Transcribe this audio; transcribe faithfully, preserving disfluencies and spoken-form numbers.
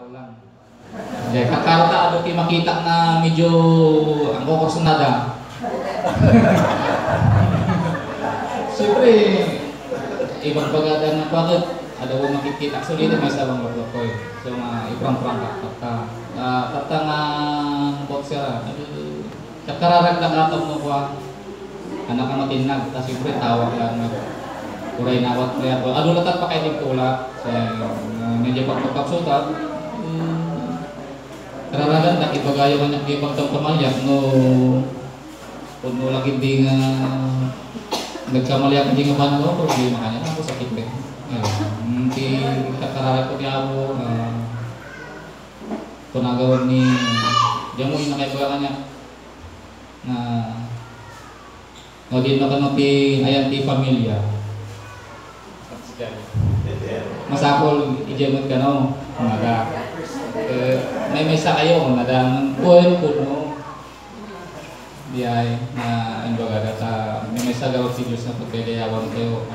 Lang. Jay, kakaro ta, adu ti makitak na medyo ang kukursonada. Siyempre, ibagbaga da nga bakit, adu ko makikitak. So, dito may sabang luto ko eh. So, nga, iprang-prang ka, tatta. Ah, tatta nga, boxer, ah. Adu, Kakararag na katom no kwa. Anak a matinnag, ta siyempre tawag lang nga. Uray nawat kaya ko. Adu latat pa kay tigtulak. Sa, uh, medyo pagpagkapsutan. Hmm. Kararagan, nakipagayo nga nakipagtamtamaliak no, kung no lagi di nga nagkamaliak di nga paano, problema kanya. Ako sakit eh. Ayun. Hmm, ti kakararag ko ti amo, ah, kung nagawag ni, diyan mo yung nakaibaga kanya. Na, no, di no kano ti, ayan ti pamilya. Masapol, idiay met kano, kunaga. Eh, may maysa kayo, kunaga, kuwan, kuno. Di ay, na, imbaga, ta, may maysa gawad ti Diyos na pagkaidayawan kayo.